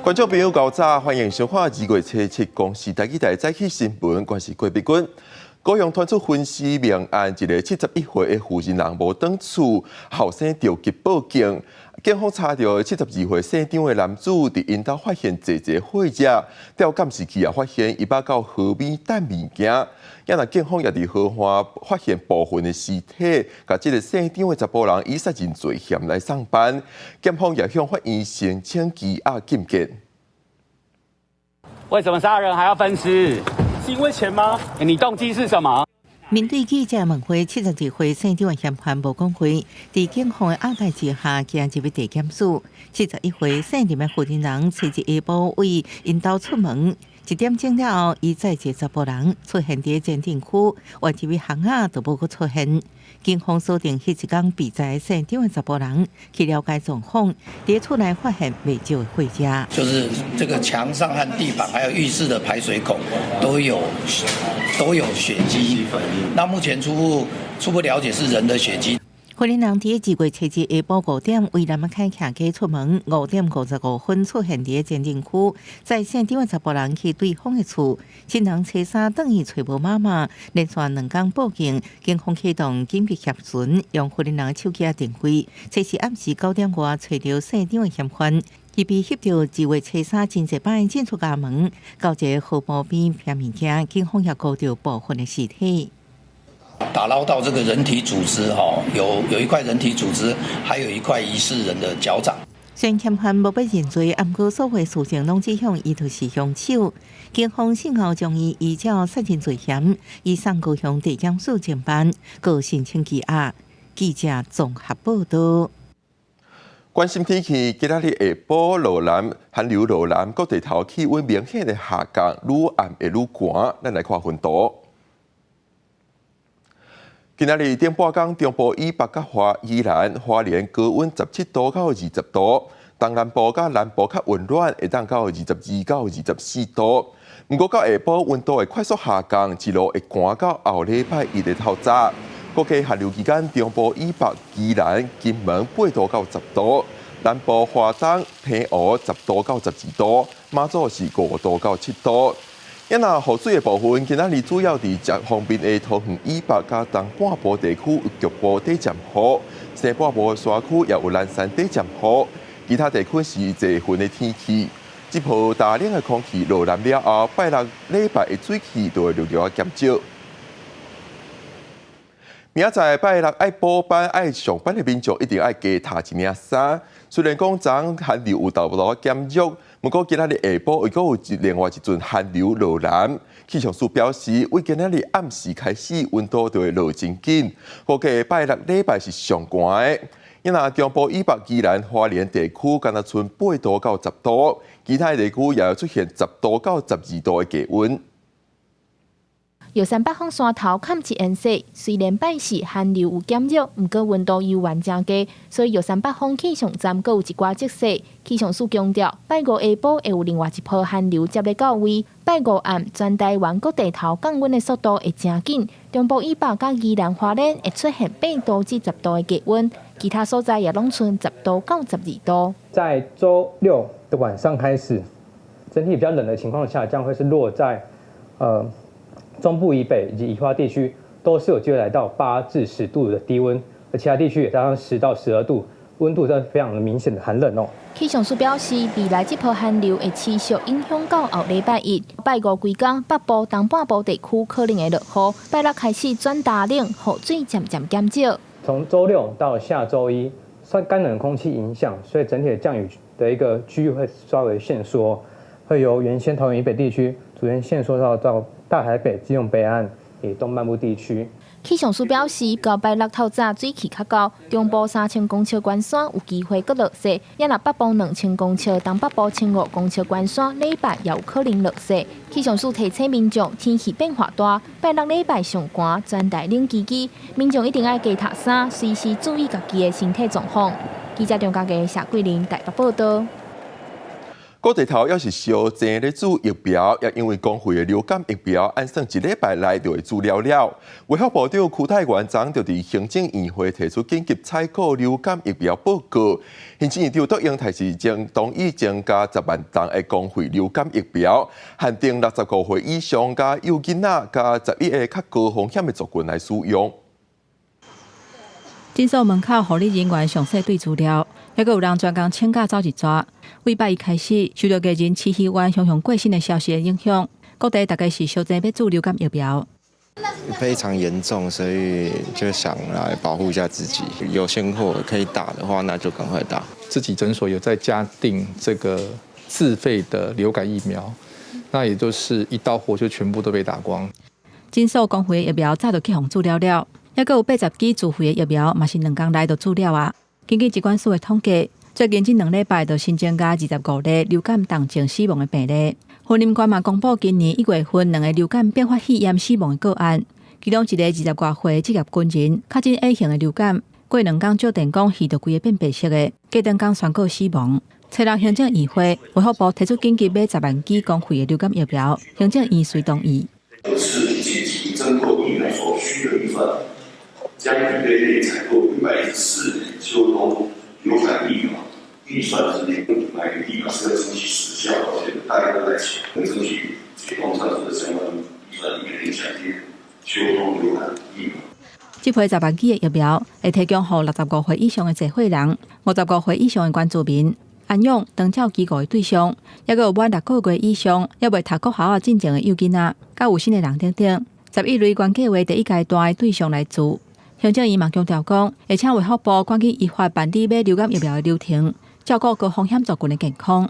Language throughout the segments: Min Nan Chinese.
觀眾朋友，𠢕早，歡迎收看2月初7公視台語台早起新聞，我是郭碧君。高雄傳出分屍命案，一个71歲的婦人人無轉厝，後生著急報警，警方查著72歲姓張的男子，佇𪜶兜發現濟濟血跡，調監視器也發現伊捌到河邊擲物件，啊若警方也佇河岸發現部分的屍體，共這个姓張的查埔人以殺人罪嫌來送辦，檢方也向法院申請羈押禁見。為什麼殺人還要分屍？是因為錢嗎？你動機是什麼？面對記者問話，72歲姓張的嫌犯無講話，佇警方的押解之下，行入去地檢署。71歲姓林的婦人，初一下晡為𪜶兜出門，1點鐘了後，伊載一个查埔人出現佇前鎮區，換入去巷仔就無閣出現。警方鎖定彼一工被載姓張的查埔人，去了解狀況，佇厝內發現袂少的血跡。就是這個牆上和地板，還有浴室的排水孔都有血跡。那目前初步了解是人的血跡。婦人佇2月初7下晡5點，為南開騎機出門，5點55分出現佇前鎮區，載姓張的查埔人去對方的厝，親人初三轉去揣無媽媽，連續2工報警，警方啟動緊急協尋，用婦人的手機仔定位，初四暗時9點外揣著姓張的嫌犯，伊被翕著2月初三真濟擺進出家門，到一個河坡邊拋物件，警方也估著部分的屍體。打撈到這個人體組織，哈，有一塊人體組織，還有一塊疑似人的腳掌。雖然嫌犯無欲認罪，毋過所有事證攏指向伊就是兇手。警方訊後將伊依照殺人罪嫌，移送高雄地檢署偵辦，閣申請羈押。記者綜合報道。關心天氣，今仔日下晡落南寒流落南，各地頭氣溫明顯的下降，愈暗會愈寒。咱來看溫度。今仔日頂半工，中部以北佮花宜蘭、花蓮高溫17度到20度，東南部佮南部較溫暖，會當到22到24度。毋過到下晡溫度會快速下降，一路會寒到後禮拜一的透早。估計寒流期間，中部以北、宜蘭、金門8度到10度，南部花東、澎湖10度到12度，馬祖是5度到7度。啊若雨水的部分，今仔日主要佇遮方面的桃園以北佮東半部地區有局部短暫雨，西半部的山區也有零星短暫雨，其他地區是濟雲的天氣。這波大冷的空氣落南了後，拜六禮拜的水汽就會陸續減少。明仔載拜六愛補班愛上班的民眾一定愛加疊一領衫。雖然講昨昏寒流有淡薄仔減弱，毋過今仔日下晡又閣有另外一陣寒流落南。氣象署表示，為今仔日暗時開始，溫度就會落真緊。估計拜六禮拜是上寒的。若中部以北、宜蘭、花蓮地區，敢若賰8度到10度，其他地區也會出現10度到12度的低溫。玉山北峰山頭崁一顏色，雖然拜四寒流有減弱，毋過溫度猶原誠低，所以玉山北峰氣象站閣有一寡積雪。氣象署強調，拜五下晡會有另外一波寒流接咧到位，拜五暗全台灣各地頭降溫的速度會誠緊，中部以北佮宜蘭花蓮會出現8度至10度的低溫，其他所在也攏賰10度到12度。在週六的晚上開始，整體比較冷的情況下，將會是落在中部以北以及宜花地區都是有機會來到8至10度的低溫，而其他地區也達到10到12度，溫度真的非常的明顯的寒冷哦。氣象署表示，未來這波寒流會持續影響到後禮拜一、拜五規工，北部、東半部地區可能會落雨。拜六開始轉大冷，雨水漸漸減少。從週六到下週一，受乾冷空氣影響，所以整體的降雨的一個區域會稍微限縮，會由原先桃園以北地區逐漸限縮到大台北、基隆北岸以東半部地區。氣象署表示，到拜六透早水汽較厚，中部3000公尺懸山有機會閣落雪；也若北部2000公尺、東北部1500公尺懸山，禮拜也有可能落雪。氣象署提醒民眾，天氣變化大，拜六禮拜上寒，全台冷吱吱，民眾一定愛加疊衫，隨時注意家己的身體狀況。記者張家傑、謝桂玲台北報道。各地頭猶是相爭咧注疫苗，也因為公費的流感疫苗，按算一禮拜內就會注了了。衛福部長邱泰源昨就佇行政院會提出緊急採購流感疫苗報告。行政院長卓榮泰是將同意增加10萬劑的公費流感疫苗，限定65歲以上佮幼囡仔佮11個較高風險的族群來使用。診所門口護理人員詳細對資料，猶閣有人專工請假走一逝。禮拜一開始，受著藝人徐熙媛雄雄過身的消息的影響，各地大家是相爭欲注流感疫苗。非常嚴重，所以就想來保護一下自己。有現貨可以打的話，那就趕快打。自己診所有在加訂這個自費的流感疫苗，那也就是一到貨就全部都被打光。診所公費的疫苗早就去予注了了，猶閣有80支自費的疫苗，嘛是2工內就注了啊。根據疾管署的統計，最近這2禮拜就新增加25例流感重症死亡的病例。雲林縣嘛公布今年1月份兩个流感併發肺炎死亡的個案，其中一个20外歲職業軍人確診 A 型的流感，過2工照電講耳著規个變白色的，隔兩工宣告死亡。初六行政院會，衛福部提出緊急買10萬劑公費的流感疫苗，行政院遂同意。是緊急增購疫苗所需的預算，將預備內採購114年秋冬流感疫苗預算之內，買疫苗是要爭取時效，而且大家都在搶，爭取解放上述的相關預算，以免影響秋冬流感疫苗。這批10萬劑的疫苗會提供予65歲以上的濟歲人、55歲以上的原住民、安養長照機構的對象，猶閣有滿6個月以上猶未讀國校仔進前的幼囡仔，佮有身的人等等，11類原計畫第一階段的對象來注。行政院嘛強調講，會請衛福部趕緊依法辦理買流感疫苗的流程，照顧高風險族群的健康。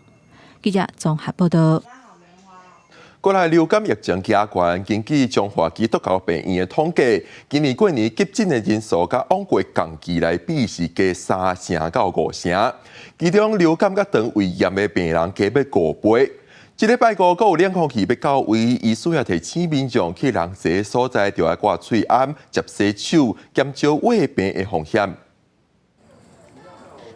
記者綜合報道。國內流感疫情加懸，根據彰化基督教病院的統計，今年過年急診的人數佮往過同期來比是加3成到5成，其中流感佮腸胃炎的病人加欲5倍。這禮拜五閣有冷空氣欲到位，醫師也提醒民眾去人濟所在，著愛掛喙罨、捷洗手，減少患病的風險。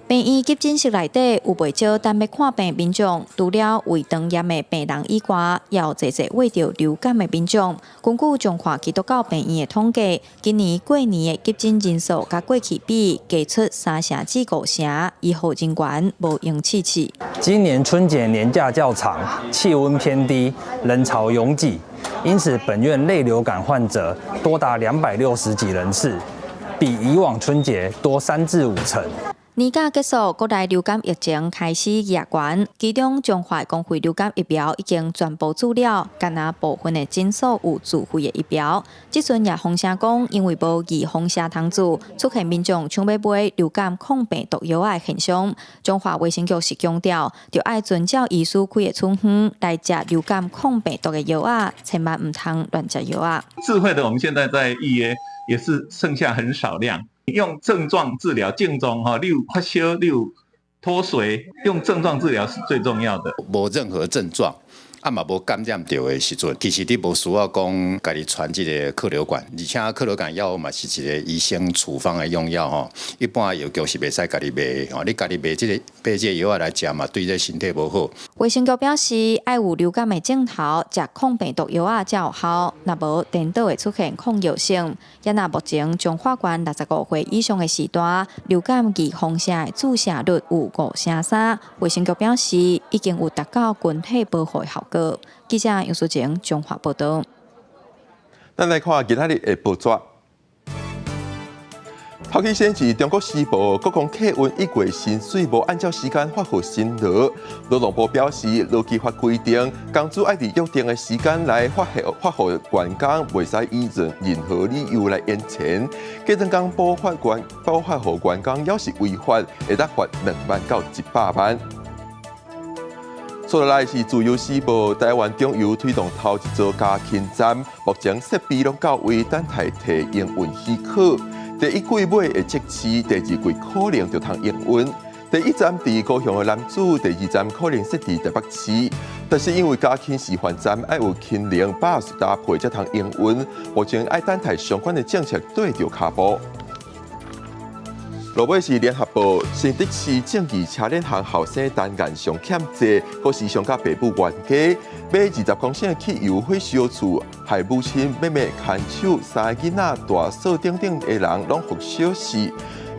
病院急診室內底有袂少等欲看病民眾，除了胃腸炎的病人以外，也有濟濟患著流感的民眾。根據彰化基督教病院的統計，今年過年的急診人數佮過去比，加出3成至5成，醫護人員無閒試試。今年春節年假較長，氣溫偏低，人潮擁擠，因此本院類流感患者多達260幾人次，比以往春節多3至5成。年假結束，國內流感疫情開始壓懸，其中彰化公費流感疫苗已經全部注了，干焦部分的診所有自費的疫苗。這陣也風聲講，因為無預防射通注，出現民眾搶欲買流感抗病毒藥的現象。彰化衛生局是強調，著愛遵照醫師開的處方來食流感抗病毒的藥仔，千萬毋通亂食藥仔。自費的，我們現在在預約，也是剩下很少量。用症狀治療，症狀哈，例如發燒，例如脫水，用症狀治療是最重要的。無任何症狀，啊嘛無感染著的時陣，其實你無需要講家己傳這个克流感，而且克流感藥嘛是一个醫生處方的用藥吼，一般藥局是袂使家己賣吼，你家己賣這个買這个藥仔來食嘛，對這身體無好。衛生局表示，愛有流感的症頭，食抗病毒藥仔才有效，若無顛倒會出現抗藥性。也若目前彰化縣65歲以上的時段，流感預防射的注射率有5成3。衛生局表示，已經有達到群體保護的效果。記者楊淑晴彰化報道。咱來看今仔日的報紙。頭期先是中國時報，閣講客運一月薪水無按照時間發予新勞。勞動部表示，勞基法規定，工資愛佇約定的時間來發予發予員工，袂使以任何理由來延遲。隔兩工補發員補發予員工，猶是違法，會當罰2萬到100萬。接落來是自由時報，台灣中油推動頭一座加氫站，目前設備攏到位，等待提營運許可。第一季尾會測試，第二季可能就通營運。第一站佇高雄的楠梓，第二站可能設佇台北市。但是因為加氫示範站愛有氫能巴士搭配才通營運，目前愛等待相關的政策對著跤步。落尾是聯合報，新竹市正義車輪行後生單元上欠債，閣時常佮爸母冤家，買20公升的汽油火燒厝，害母親、妹妹、牽手、三个囡仔、大嫂等等的人攏予燒死。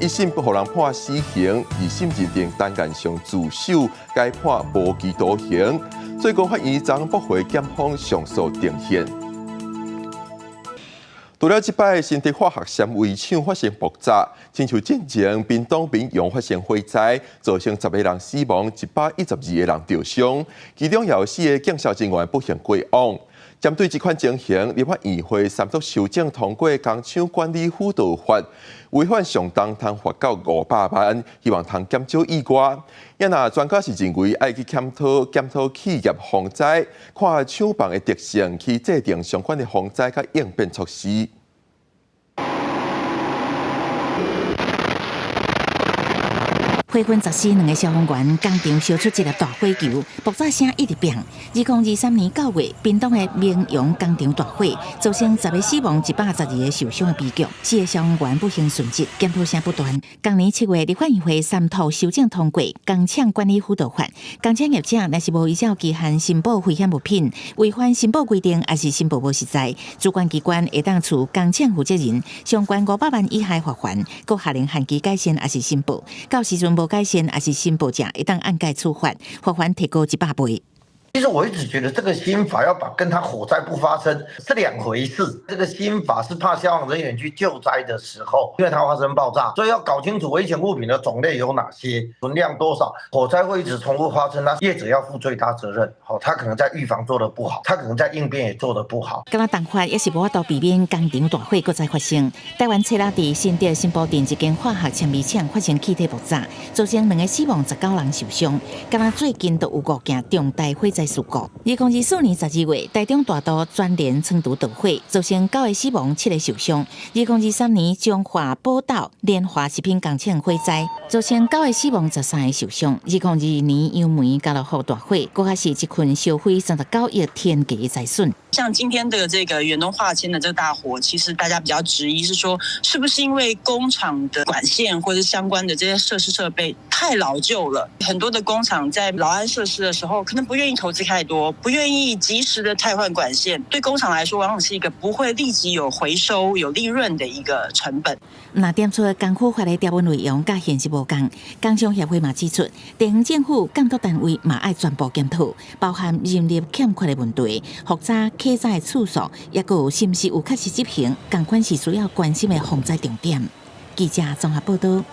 一審予人判死刑，二審認定陳彥上自首，改判無期徒刑。最高法院昨駁回檢方上訴定讞。除了這擺新竹化學纖維廠發生爆炸，親像進前屏東屏陽發生火災，造成10個人死亡，112個人著傷，其中也有4個警消人員不幸過往。針對這款情形，立法院會三讀修正通過工廠管理輔導法，違反上重通罰到500萬，希望通減少意外。也若專家是認為愛去檢討檢討企業防災，看廠房的特性，去制定相關的防災佮應變措施。火焚14兩個消防員，工廠燒出一粒大火球，爆炸聲一直變。2023年9月，屏東的明陽工廠大火，造成10個死亡、112個受傷的悲劇。4個消防員不幸殉職，檢討聲不斷。今年7月，立法院會三讀修正通過《工廠管理輔導法》，工廠業者若是無依照期限申報危險物品，違反申報規定，抑是申報無實在，主管機關會當處工廠負責人相關500萬以下罰鍰，閣下令限期改善，抑是申報。到時陣無改善，抑是申報者會當按蓋處罰，罰鍰提高100倍。其實我一直覺得這個新法要把跟他火災不發生是兩回事。這個新法是怕消防人員去救災的時候，因為它發生爆炸，所以要搞清楚危險物品的種類有哪些，存量多少，火災會一直重複發生，那業者要負最大責任。好，他可能在預防做得不好，他可能在應變也做得不好。敢若重發也是無法度避免工廠大火閣再發生。台灣初六佇新竹新埔鎮一間化學纖維廠發生氣體爆炸，造成2個死亡、19人受傷。敢若最近都有5件重大火災事故。2024年12月，台中大肚全聯倉儲導火，造成9個死亡、7個受傷。2023年彰化寶斗聯華食品工廠火災，造成9個死亡、13個受傷。2022年楊梅家樂福大火，閣較是一群燒毀39億天價的財損。像今天的這個遠東化纖的這個大火，其實大家比較質疑是說，是不是因為工廠的管線或者相關的這些設施設備太老舊了？很多的工廠在老安設施的時候，可能不願意投資太多，不願意及時的汰換管線，對工廠來說，往往是一個不會立即有回收、有利潤的一個成本。那點出工輔法的條文內容佮現實無仝，工商協會嘛指出，地方政府監督單位嘛愛全部檢討，包含人力欠缺的問題、複雜客載的次數，抑閣有是毋是有確實執行，仝款是需要關心的防災重點。記者綜合報道。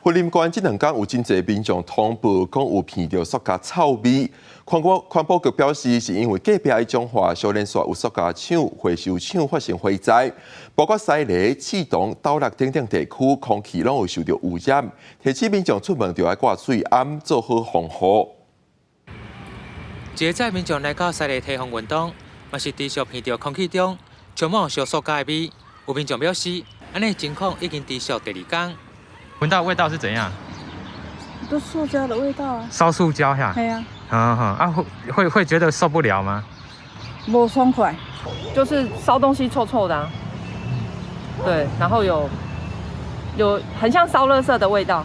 雲林縣這兩工有真濟民眾通報，講有聞著塑膠臭味。環保局表示，是因為隔壁的彰化燒連煞有塑膠廠、回收廠發生火災，包括西螺、刺桐、斗六等等地區，空氣攏有受著污染。提醒民眾出門就愛掛喙罨，做好防護。一个載民眾來到西螺堤防運動，嘛是持續聞著空氣中充滿燒塑膠的味。有民眾表示，按呢情況已經持續第二工。聞到味道是怎樣？都塑膠的味道啊！燒塑膠呀？對啊。啊會覺得受不了嗎？無爽快，就是燒東西臭臭的啊。對，然後有很像燒垃圾的味道。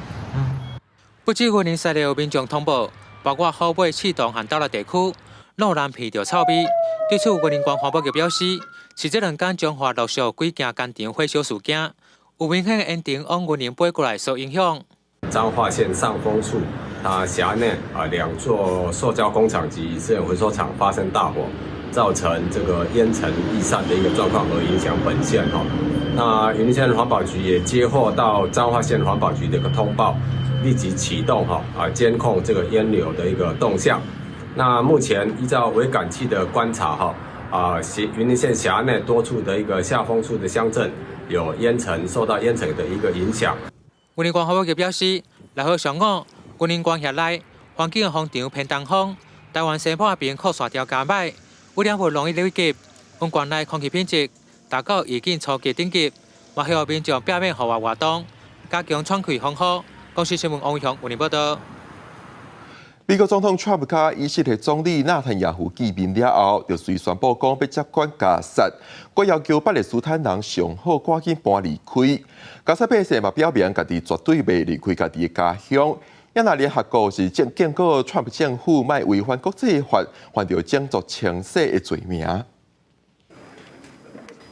不止雲林西螺有民眾通報，包括虎尾、刺桐和斗六地區，攏有人聞著臭味。對此，雲林縣環保局表示，是這兩工彰化陸續幾件工廠火燒事件，有明顯的煙塵往雲林飛過來受影響。彰化縣上峰處，它轄內啊2座塑膠工廠及資源回收廠發生大火，造成這個煙塵逸散的一個狀況，而影響本縣哈。那雲林縣環保局也接獲到彰化縣環保局的一個通報，立即啟動哈啊監控這個煙流的一個動向。那目前依照微感器的觀察哈啊，雲林縣轄內多處的一個下風處的鄉鎮有煙塵，受到煙塵的一個影響。雲林縣環保局表示，來號上午，雲林縣轄內環境風場偏東風，台灣西半邊擴散條件歹，污染物容易累積，阮縣內空氣品質達到預警初級等級，嘛呼籲民眾避免戶外活動，加強喘氣防護。公視新聞王偉雄雲林報道。美國總統川普佮以色列總理納坦雅胡見面了後，就隨宣布講欲接管加薩，閣要求巴勒斯坦人上好趕緊搬離開。加薩百姓嘛表明，家己絕對袂離開家己的家鄉。也若聯合國是正警告川普政府，莫違反國際法，犯著種族清洗的罪名。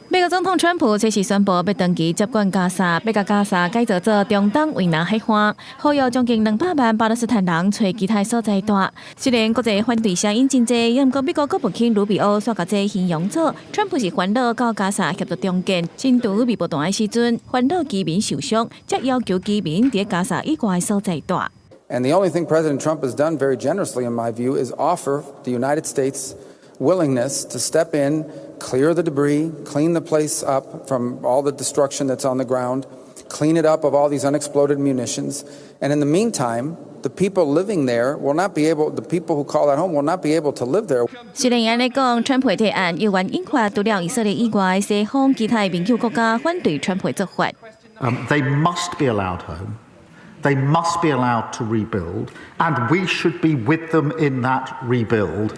美國總統川普這時宣布欲長期接管加薩，欲共加薩改造做中東維那海岸，呼籲將近200萬巴勒斯坦人揣其他所在蹛。雖然國際反對聲音真濟，毋過美國國務卿魯比歐煞共這形容做川普是煩惱到加薩協助重建進度微不斷的時陣，煩惱居民受傷，才要求居民佇加薩以外的所在蹛。 And the only thing President Trump has done very generously, in my view, is offer the United States willingness to step in, clear the debris, clean the place up from all the destruction that's on the ground, clean it up of all these unexploded munitions. And in the meantime, the people living there will not be able, the people who call that home will not be able to live there. 雖然按呢講，川普提案猶原引發除了以色列以外的西方其他民主國家反對川普做法。 They must be allowed home. They must be allowed to rebuild, and we should be with them in that rebuild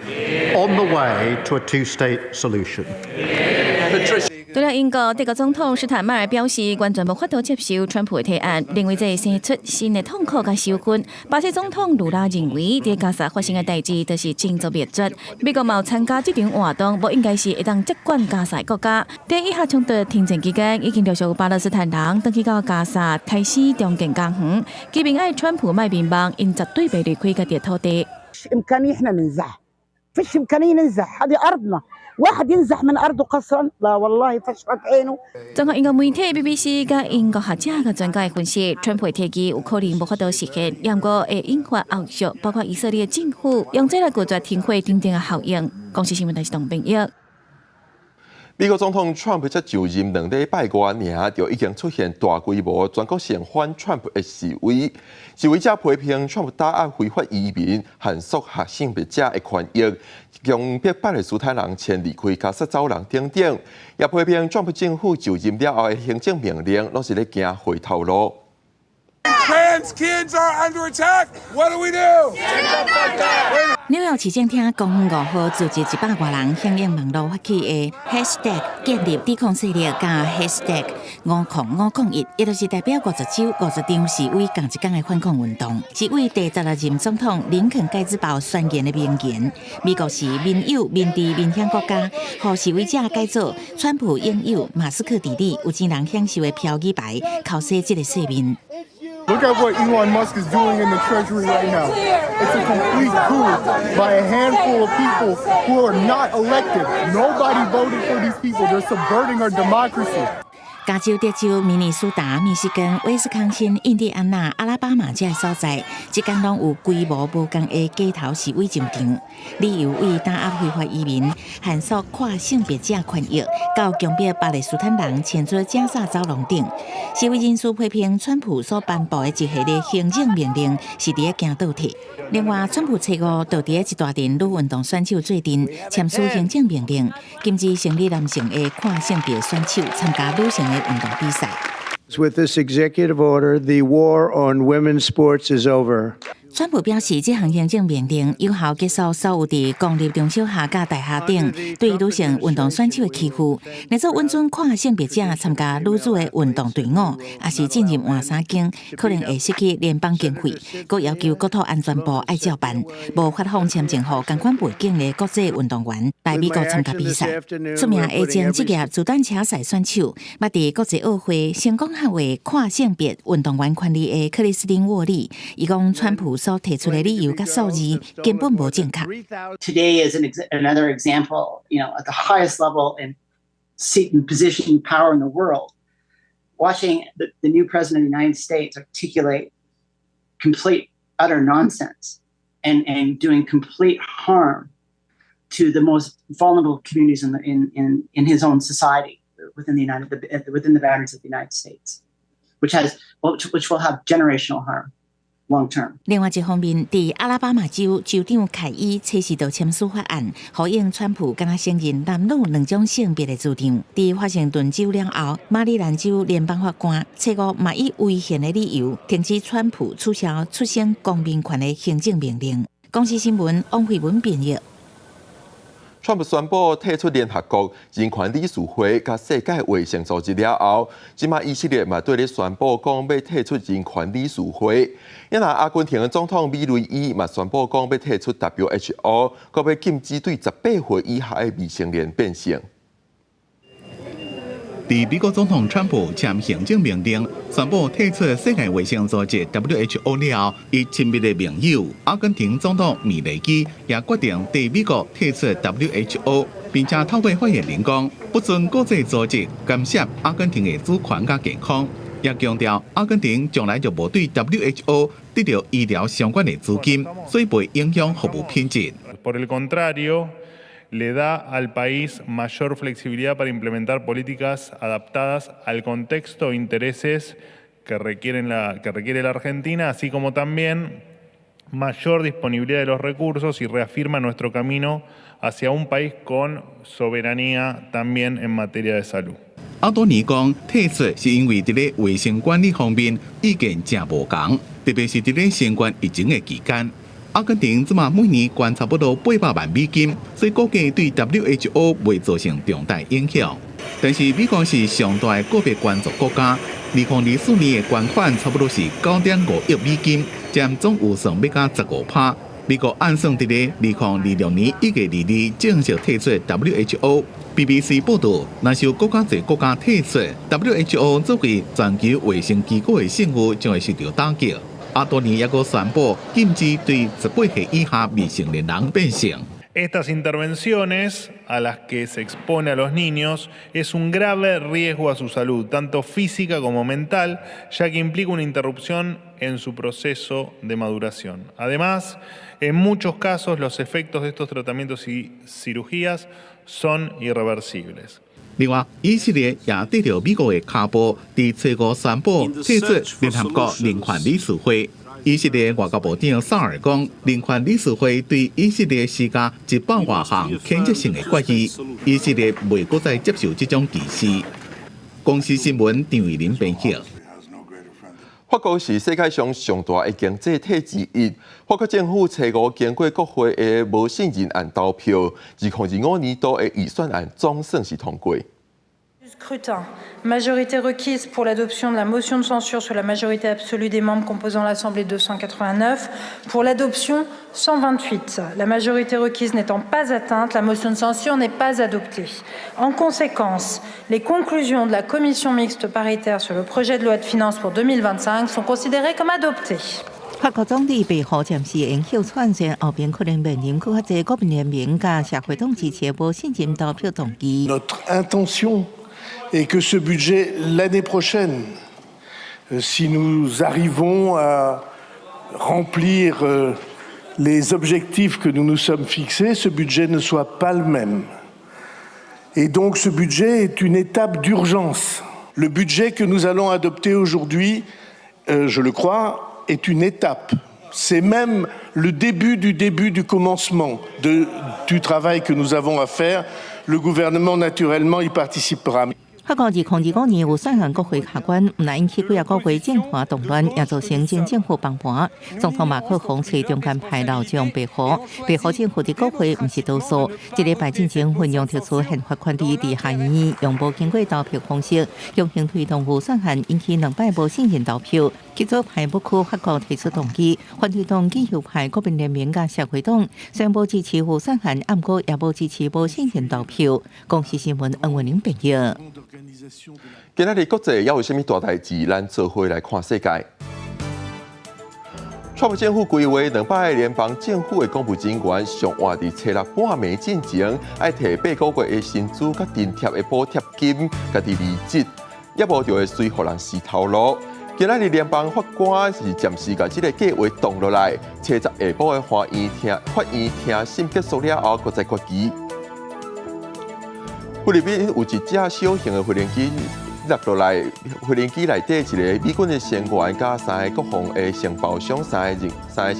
on the way to a two-state solution. 除了英國、德國總統施坦邁爾表示，完全無法度接受川普的提案，認為這會生出新的痛苦佮仇恨。巴西總統盧拉認為，佇加薩發生的代誌就是種族滅絕。美國嘛有參加這場活動，無應該是會當接管加薩的國家。佇以哈衝突停戰期間，已經陸續有巴勒斯坦人轉去到加薩開始重建家園。居民愛川普莫迷茫，𪜶絕對袂離開家己的土地。 فيش إمكانية ننزح، هذه أرضنا، واحد ينزح من أرضه قسرا، لا والله فشرت عينه。綜合英國媒體 BBC 佮英國學者佮專家的分析，川普提議有可能無法度實現，毋過會引發後續，包括以色列政府用這來拒絕停火等等的效應。公視新聞台是董炳業。美國總統川普才就任2禮拜外爾，就已經出現大規模全國性反川普的示威。示威者批評川普打壓非法移民、限縮性別者的權益、強迫巴勒斯坦人遷離開加薩走廊等等，也批評川普政府就任了後的行政命令，攏是咧行回頭路。 Trans kids are under attack. What do we do? 紐約市政廳公園5號組織100外人響應網路發起的 #建立抵抗勢力佮 #50501，也就是代表50州50場示威仝一工的反抗運動，是為第十六任總統林肯蓋茲堡宣言的名言。美國是民有、民治、民享國家，予示威者改做川普擁有馬斯克治理，有錢人享受的標語牌，剾洗這个世面。 Look at what Elon Musk is doing in the Treasury right now. It's a complete coup by a handful of people who are not elected. Nobody voted for these people. They're subverting our democracy. 加州、德州、明尼蘇達、密西根、威斯康星、印第安納、阿拉巴馬這些所在，這工攏有規模無仝的街頭示威上場，理由為打壓非法移民、限縮跨性別者權益，到強迫巴勒斯坦人遷出加薩走廊等。示威人士批評川普所頒布的一系列行政命令是佇咧行倒退。另外，川普初五就佇咧一大陣女運動選手做陣簽署行政命令，禁止生理男性的跨性別選手參加女性的運動比賽。 With this executive order, the war on women's sports is over. 川普表示，這項行政命令有效結束所有佇公立中小學佮大學頂對女性運動選手的欺負。若做允准跨性別者參加女子的運動隊伍，抑是進入換衫間，可能會失去聯邦經費。閣要求國土安全部愛照辦，無發放簽證予仝款背景的國際運動員來美國參加比賽。出名的前職業自單車賽選手，捌佇國際奧會成功捍衛跨性別運動員權利的克里斯汀沃利，伊講川普所提出的理由佮數字根本無正確。 Today is another example, at the highest level in seat and position power in the world, watching the new president of the United States articulate complete, utter nonsense and doing complete harm to the most vulnerable communities in his own society within the boundaries of the United States, which will have generational harm long term. 另外一方面，佇阿拉巴馬州州長凱伊初時就簽署法案，呼應川普敢若承認男女兩種性別的主張。佇華盛頓州了後，馬里蘭州聯邦法官初五嘛以違憲的理由，停止川普取消出生公民權的行政命令。公視新聞王慧文編譯。川普宣布退出聯合國人權理事會佮世界衛生組織了後，這馬以色列嘛對咧宣布講欲退出人權理事會。啊若阿根廷的總統米雷伊嘛宣布講欲退出 WHO，閣欲禁止對18歲以下的未成年變性。佇美國總統川普簽行政命令，宣布退出世界衛生組織 WHO 了後，伊親密的盟友阿根廷總統米雷伊也決定對美國退出 WHO，並且透過發言人講，不准國際組織干涉阿根廷的主權佮健康，也強調阿根廷從來就無對 WHO 得著醫療相關的資金，所以袂影響服務品質。 Por el contrario, le da al país mayor flexibilidad para implementar políticas adaptadas al contexto e intereses que requiere la Argentina, así como también mayor disponibilidad de los recursos y reafirma nuestro camino hacia un país con soberanía también en materia de salud. 阿多尼講，退出是因為佇咧衛生管理方面意見誠無仝，特別是佇咧新冠疫情的期間。阿根廷這馬每年捐差不多800萬美金，所以估計對 WHO 袂造成重大影響。但是美國是上大的國別捐助國家，2024年的捐款差不多是9.5億美金，佔總預算欲加15%。美國按算佇咧2026年1月2日正式退出 WHO。BBC 報導，若是有閣較濟國家退出 WHO，作為全球衛生機構的信譽將會受著打擊。阿多尼也閣宣布禁止對18歲以下未成年人變性。 Estas intervenciones a las que se expone a los niños es un grave riesgo a su salud, tanto física como mental, ya que implica una interrupción en su proceso de maduración. Además, en muchos casos los efectos de estos tratamientos y cirugías son irreversibles. 另外，以色列也綴著美國的跤步，佇初五宣布退出聯合國人權理事會。以色列外交部長薩爾講，人權理事會對以色列施加100外項譴責性的決議，以色列袂閣再接受這種歧視。公視新聞張慧玲編譯。法國是世界上上大的經濟體之一。法國政府初五經過國會的無信任案投票，2025年度的預算案總算是通過。 Scrutin. Majorité requise pour l'adoption de la motion de censure sur la majorité absolue des membres composant l'Assemblée 289. Pour l'adoption, 128. La majorité requise n'étant pas atteinte, la motion de censure n'est pas adoptée. En conséquence, les conclusions de la commission mixte paritaire sur le projet de loi de finances pour 2025 sont considérées comme adoptées. 法國總理白虎暫時延後竄選，後邊可能面臨閣較濟國民聯盟佮社會黨支持無信任投票動議。 Notre intention est que ce budget, l'année prochaine, si nous arrivons à remplir les objectifs que nous nous sommes fixés, ce budget ne soit pas le même. Et donc ce budget est une étape d'urgence. Le budget que nous allons adopter aujourd'hui, je le crois, est une étape. C'est même le début du début du commencement du travail que nous avons à faire. Le gouvernement, naturellement, y participera. 法國2025年預算案國會卡關，毋但引起幾仔個月政團動亂，也造成前政府崩盤。總統馬克宏揣中間派老將白虎，白虎政府佇國會毋是多數。這禮拜進前運用特殊憲法權利，佇下議院用無經過投票方式強行推動預算案，引起兩擺無信任投票。極左派不屈法國提出動議，反對黨極右派國民聯盟佮社會黨雖然無支持預算案，毋過也無支持無信任投票。公視新聞恩文玲編譯。今仔日國際猶有啥物大代誌？咱做伙來看世界。川普政府規劃兩百个聯邦政府的公務人員上晏佇初六半暝進前，愛提八個月的薪資佮津貼的補貼金，家己離職，抑無就會隨予人辭頭路。今仔日聯邦法官是暫時共這个計劃擋落來，初十下晡的法院聽審結束了後，閣再決議。菲律賓有一架小型的飛行機落落來，飛行機內底一個美軍的成員佮三个國防的承包商三个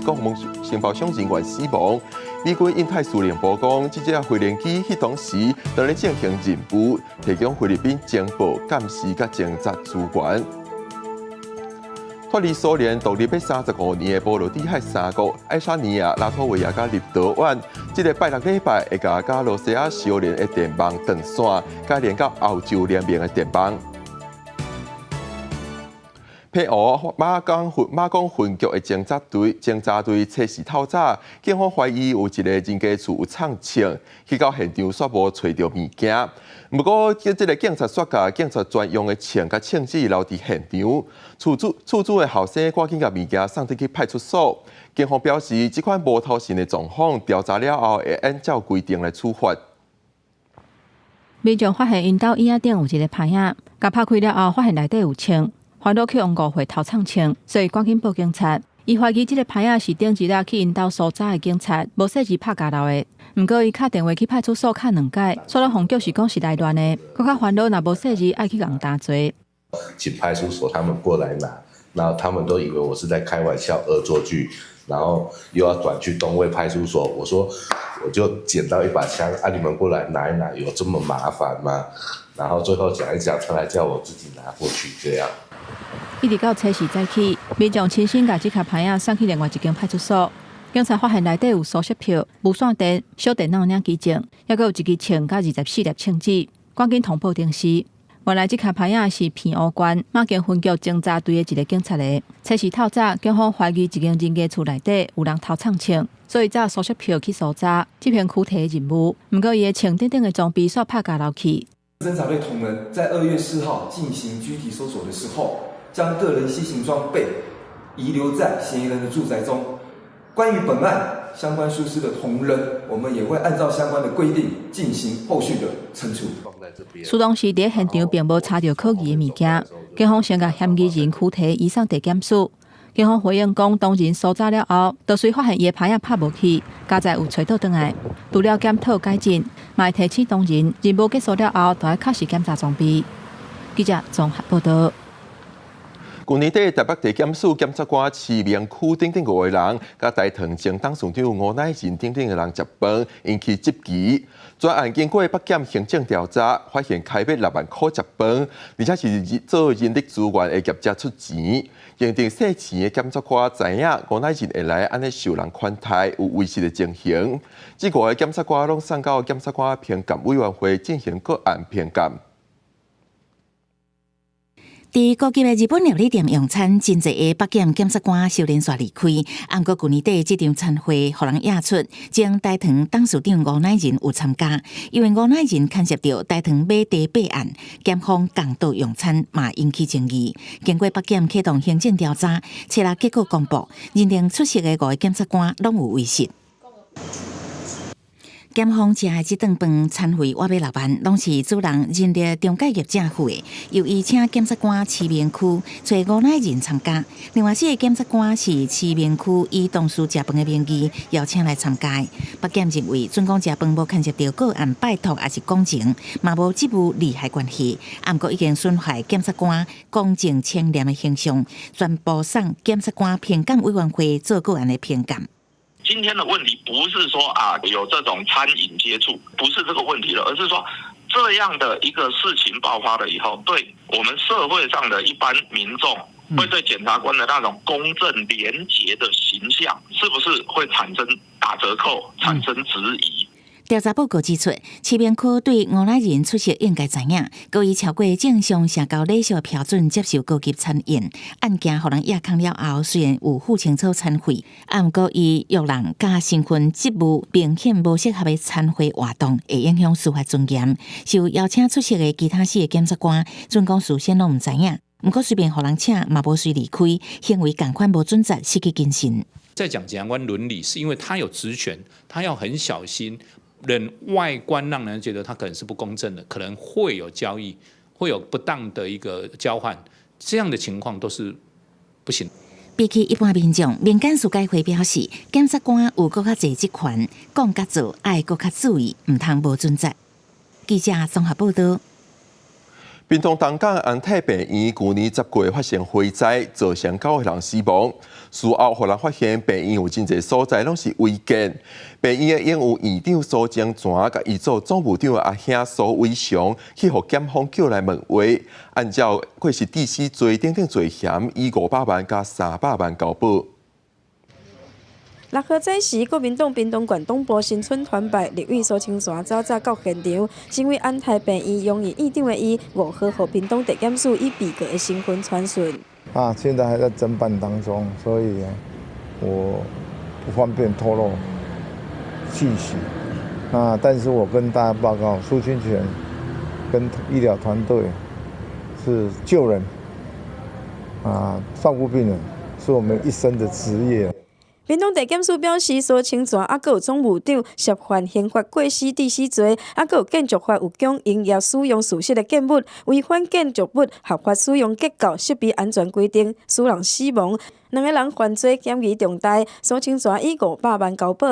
國防承包商人員死亡。美軍印太司令部講，這隻飛行機彼當時當咧進行任務，提供菲律賓情報監視佮偵察資源。脫離蘇聯獨立欲35年的波羅的海三國愛沙尼亞、拉脫維亞佮立陶宛，這个拜六禮拜會共佮羅西亞相連的電網斷線，佮連到歐洲聯盟的電網。澎湖馬港分馬港分局的偵查隊偵查隊測試透早，警方懷疑有一个人家厝有藏槍，去到現場煞無揣著物件。毋過，這个警察煞共警察專用的槍佮槍支留佇現場，厝主厝主的後生趕緊共物件送轉去派出所。警方表示，這款無頭神的狀況調查了後，會按照規定來處罰。民眾發現𪜶兜椅仔頂有一个牌仔，共拍開了後，發現內底有槍。煩惱去予誤會偷藏槍，所以趕緊報警察。伊懷疑這个牌仔是頂一日去𪜶兜搜查的警察無細緻拍共留的。毋過伊敲電話去派出所敲兩擺，煞攏予叫是講是來亂的，閣較煩惱若無細緻愛去共擔罪。請派出所他們過來拿，然後他們都以為我是在開玩笑惡作劇，然後又要轉去東衛派出所。我說我就撿到一把槍，啊，你們過來拿一拿，有這麼麻煩嗎？然後最後講一講，他來叫我自己拿過去，這樣。一直到初四早起，民眾親身共這跤牌仔送去另外一間派出所，警察發現內底有搜索票、無線電、小電腦領機證，猶閣有一支槍佮24粒槍子，趕緊通報偵視。原來這跤牌仔是澎湖縣馬間分局偵查隊的一个警察的。初四透早，警方懷疑一間人家厝內底有人偷藏槍，所以才搜索票去搜查執行驅提任務。毋過伊的槍等等的裝備煞拍共留去。偵查隊同仁在2月4號進行拘提搜索的時候，將個人攜行裝備遺留在嫌疑人的住宅中。關於本案相關疏失的同仁，我們也會按照相關的規定進行後續的懲處。事當時佇現場並無查著可疑的物件，警方先共嫌疑人驅提移送地檢署。警方回應講，當人搜查了後，就隨發現伊的牌仔拍無去，佳哉有揣倒轉來。除了檢討改進，嘛會提醒同仁，任務結束了後，就愛確實檢查裝備。記者綜合報道。舊年底，台北地檢署檢察官徐明區等等五个人，佮大唐前董事長吳乃仁等等的人食飯，引起質疑。專案經過北檢行政調查，發現開欲6萬箍食飯，而且是做人力資源的業者出錢，認定洗錢的檢察官知影吳乃仁會來按呢受人款待，有違失的情形。這五个檢察官攏送到檢察官評鑑委員會進行個案評鑑。佇高級的日本料理店用餐，真濟个北檢檢察官相連紲離開。毋過舊年底這場餐會，予人驗出前大唐董事長吳乃仁有參加，因為吳乃仁牽涉著大唐買地弊案，檢方共桌用餐嘛引起爭議。經過北檢啟動行政調查，初六結果公布，認定出席的五个檢察官攏有違失。檢方食的這頓飯餐費倚欲6萬，攏是主人人力中介業者付的。由伊請檢察官徐明區揣吳乃仁參加，另外四个檢察官是徐明區以同事食飯的名義邀請來參加。北檢認為，準講食飯無牽涉著個案拜託抑是講情，嘛無職務利害關係，毋過已經損害檢察官公正清廉的形象，全部送檢察官評鑑委員會做個案的評鑑。今天的問題不是說啊有這種餐飲接觸，不是這個問題了，而是說這樣的一個事情爆發了以後，對我們社會上的一般民眾，會對檢察官的那種公正廉潔的形象，是不是會產生打折扣、產生質疑？調查報告指出，徐明區對吳乃仁出席應該知影，閣以超過正常社交禮數標準接受高級餐宴，案件予人驗空了後，雖然有付清楚餐費，毋過伊約人佮身份職務明顯無適合的餐會活動，會影響司法尊嚴。受邀請出席的其他四个檢察官，準講事先攏毋知影，毋過隨便予人請，嘛無隨離開，行為仝款無準則，失去謹慎。在講檢察官倫理，是因為他有職權，他要很小心。人外觀讓人覺得他可能是不公正的，可能會有交易，會有不當的一個交換，這樣的情況都是不行。比起一般民眾，民間司改會表示，檢察官有閣較濟職權，講佮做愛閣較注意，毋通無準則。記者綜合報道。屏東東港安泰病院舊年10月發生火災，造成九個人死亡。事後，予人發現病院有真濟所在攏是違建。病院的應有院長蘇清泉，佮伊做總務長的阿兄蘇偉雄，去予檢方叫來問話，按照過失致死罪等等罪嫌，以500萬佮300萬交保。6號早時，國民黨屏東縣黨部新春團拜，立委蘇清泉走早到現場，身為安泰病院榮譽院長的伊，5號予屏東地檢署以被告的身份傳訊。啊，現在還在偵辦當中，所以我不方便透露信息。啊，但是我跟大家報告，蘇清泉跟醫療團隊是救人，啊，照顧病人，是我們一生的職業。屏東地檢署表示，蘇清泉猶閣有總務長涉犯刑法過失致死罪，猶閣有建築法有將營業使用事實的建物，違反建築物合法使用結構設備安全規定，使人死亡。兩个人犯罪嫌疑重大，蘇清泉以500萬交保。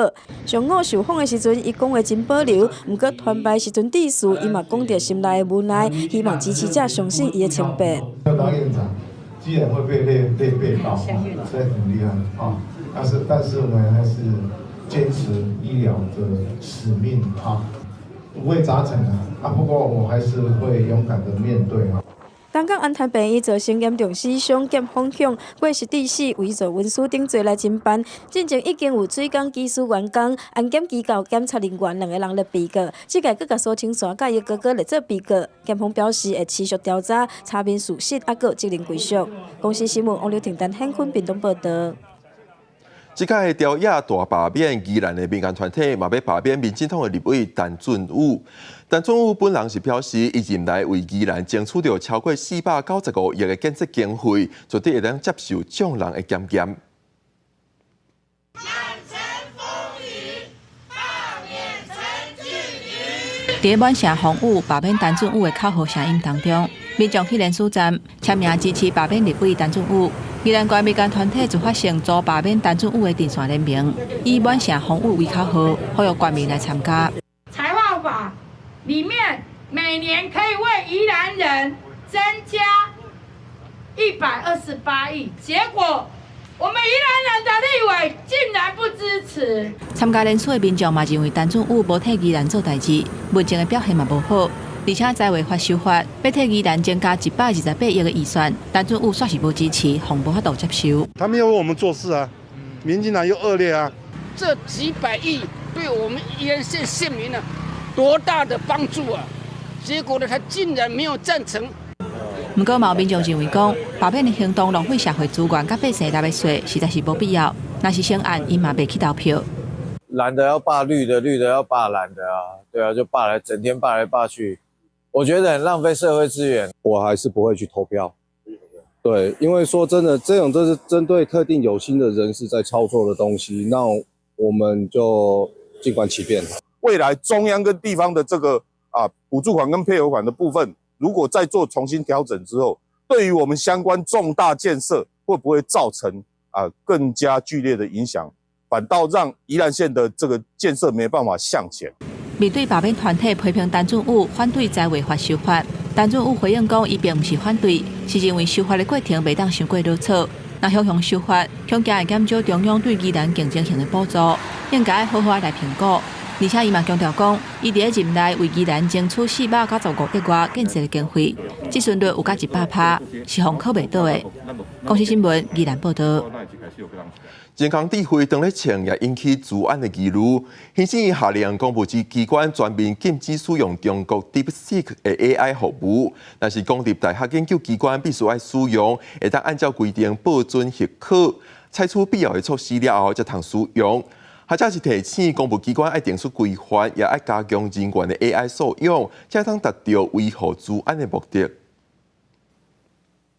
上午受訪的時陣，伊講話真保留，毋過團拜時陣致辭，伊嘛講著心內的無奈，希望支持者相信伊的清白。要當院長，既然會被列被告，所以很厲害啊。但是我們還是堅持醫療的使命啊，五味雜陳啊。啊，不過我還是會勇敢的面對啊。東港安泰病院造成嚴重死傷，檢方向過失致死、偽造文書等罪來偵辦。進前已經有水工技師員工、安檢機構檢查人員兩个人列被告，這屆閣共蘇清泉佮伊哥哥列做被告。檢方表示會持續調查，查明事實，猶閣有責任歸屬。公視新聞王劉婷、陳顯坤屏東報導。這屆朝野大罷免宜蘭的民間團體，嘛欲罷免民進黨的立委陳俊武。陳俊武本人是表示，伊任內為宜蘭爭取著超過495億的建設經費，絕對會當接受眾人的檢驗。滿城風雨，罷免陳俊宇。佇滿城風雨罷免陳俊武的口號聲音當中，民眾去聯署站簽名支持罷免立委陳俊武。宜蘭縣民間團體就發生組罷免陳俊武的陣線聯盟，以滿城風雨為口號，呼籲全民來參加。財劃法裡面每年可以為宜蘭人增加128億，結果我們宜蘭人的立委竟然不支持。參加聯署的民眾嘛認為陳俊武無替宜蘭做代誌，文政的表現嘛無好。而且財劃法修法，欲替宜蘭增加128億的預算，陳俊武煞是無支持，予無法度接受。他們要為我們做事啊，民進黨又惡劣啊。這幾百億對我們宜蘭縣縣民呢，多大的幫助啊！結果呢，他竟然沒有贊成。毋過，嘛有民眾認為講，罷免的行動浪費社會資源，佮百姓納的稅，實在是無必要。若是成案，𪜶嘛袂去投票。藍的要罷綠的，綠的要罷藍的啊，對啊，就罷來，整天罷來罷去。我覺得很浪費社會資源，我還是不會去投票。對，因為說真的，這種都是針對特定有心的人士在操作的東西，那我們就靜觀其變。未來中央跟地方的這個補助款跟配合款的部分，如果再做重新調整之後，對於我們相關重大建設，會不會造成更加劇烈的影響？反倒讓宜蘭縣的這個建設沒辦法向前。面對罷免團體批評陳俊武反對財劃法修法，陳俊武回應講，伊並毋是反對，是認為修法的過程袂當傷過囉嗦。若強行修法，恐驚會減少中央對宜蘭競爭性的補助，應該好好來評估。而且伊嘛強調講，伊佇咧任內為宜蘭爭取495億外建設的經費，折損率有到100%，是予考袂倒的。公視新聞宜蘭報導。人工智慧當咧穿也引起資安的疑慮。行政院下令公部機關全面禁止使用中國 DeepSeek 的 AI 服務，但是公立大學研究機關必須愛使用，會當按照規定報准許可，採取必要的措施了後，才通使用。或者是提醒公部機關愛定出規範，也愛加強人員的 AI 素養，才通達到維護資安的目的。